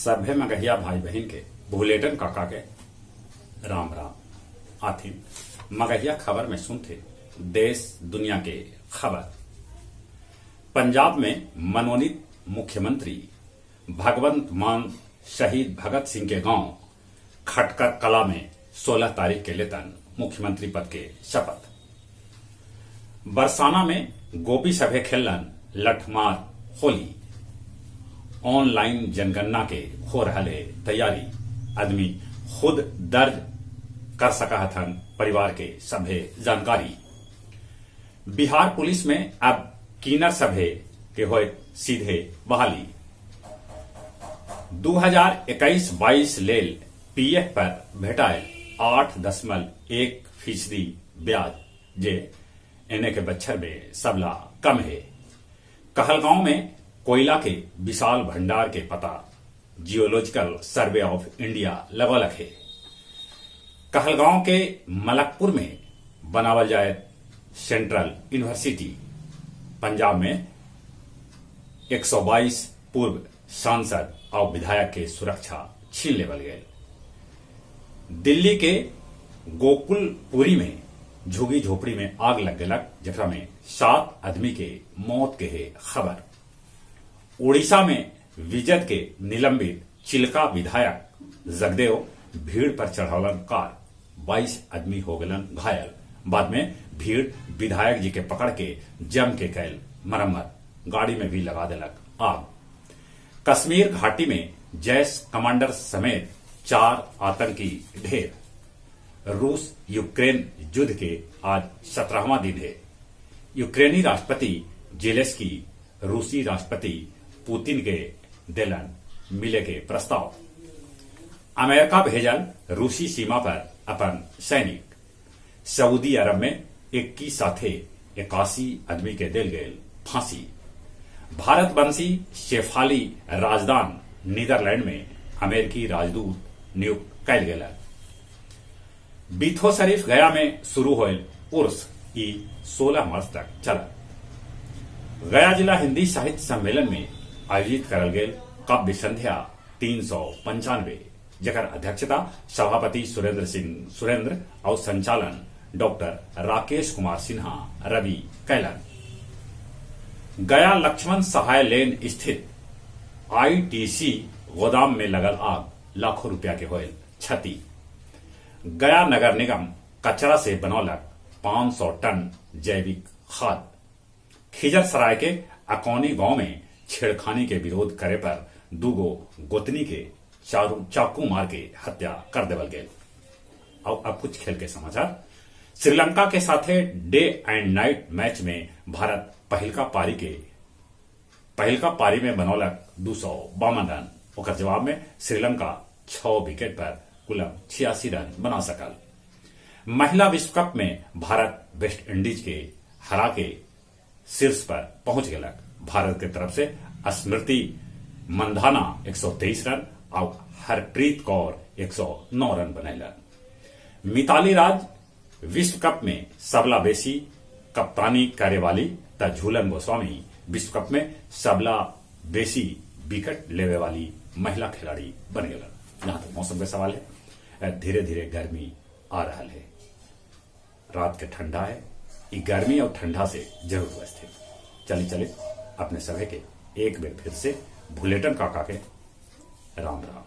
सभे मगहिया भाई बहिन के भुलेटन काका के राम राम। आथिन मगहिया खबर में सुनथे देश दुनिया के खबर। पंजाब में मनोनीत मुख्यमंत्री भगवंत मान शहीद भगत सिंह के गांव खटकर कला में 16 तारीख के लेतन मुख्यमंत्री पद के शपथ। बरसाना में गोपी सभे खेलन लठमार होली। ऑनलाइन जनगणना के हो रहा है तैयारी, आदमी खुद दर्ज कर सका हथन परिवार के सभे जानकारी। बिहार पुलिस में अब किन्नर सभे के होए सीधे बहाली। 2021-22 लेल पीएफ पर भेटायल 8.1% ब्याज, जे एने के बच्छर में सबला कम है। कहलगांव में कोयला के विशाल भंडार के पता जियोलॉजिकल सर्वे ऑफ इंडिया लगौलक है। कहलगांव के मलकपुर में बनावल जाए सेंट्रल यूनिवर्सिटी। पंजाब में 122 पूर्व सांसद और विधायक के सुरक्षा छीन लेवल गए। दिल्ली के गोकुलपुरी में झुग्गी झोपड़ी में आग लग गलक, जकरा में 7 आदमी के मौत के है खबर। उड़ीसा में विजद के निलंबित चिल्का विधायक जगदेव भीड़ पर चढ़ौलन कार, 22 आदमी हो गलन घायल। बाद में भीड़ विधायक जी के पकड़ के जम के कैल मरम्मत, गाड़ी में भी लगा देलक आग। कश्मीर घाटी में जैश कमांडर समेत 4 आतंकी ढेर। रूस यूक्रेन युद्ध के आज 17वां दिन है। यूक्रेनी राष्ट्रपति जेलेंस्की रूसी राष्ट्रपति पुतिन के देलन मिले के प्रस्ताव। अमेरिका भेजल रूसी सीमा पर अपन सैनिक। सऊदी अरब में 21 साथे 81 आदमी के देल गए फांसी। भारतवंशी शेफाली राजदान नीदरलैंड में अमेरिकी राजदूत नियुक्त कैल गेल। बीथो शरीफ गया में शुरू होल उर्स ई 16 मार्च तक चला। गया जिला हिंदी साहित्य सम्मेलन में आयोजित करल गेल काव्य संध्या 395, जकर अध्यक्षता सभापति सुरेंद्र सिंह सुरेंद्र और संचालन डॉक्टर राकेश कुमार सिन्हा रवि कैलन। गया लक्ष्मण सहाय लेन स्थित आईटीसी गोदाम में लगल आग, लाखों रुपया के होयल क्षति। गया नगर निगम कचरा से बनौलक 500 टन जैविक खाद। खिजरसराय के अकौनी गांव में छेड़खानी के विरोध करे पर दूगो गोतनी के चाकू मार के हत्या कर देवल गेल। और अब कुछ खेल के समाचार। श्रीलंका के साथे डे एंड नाइट मैच में भारत पहिलका पारी में बनौलक 252 रन। ओकर जवाब में श्रीलंका 6 विकेट पर कुल 86 रन बना सकल। महिला विश्व कप में भारत वेस्ट इंडीज के हरा के शीर्ष पर पहुंच गलक। भारत के तरफ से स्मृति मंधाना 123 रन और हरप्रीत कौर 109 रन बनैलन। मिताली राज विश्व कप में सबला बेसी कप्तानी करे वाली त झूलन गोस्वामी विश्व कप में सबला बेसी विकेट लेवे वाली महिला खिलाड़ी बन गलन। जहां तक मौसम के सवाल है, धीरे धीरे गर्मी आ रहा है, रात के ठंडा है, ये गर्मी और ठंडा से जरूर बचते। चले चले अपने सभी के एक बार फिर से भुलेटन काका के राम राम।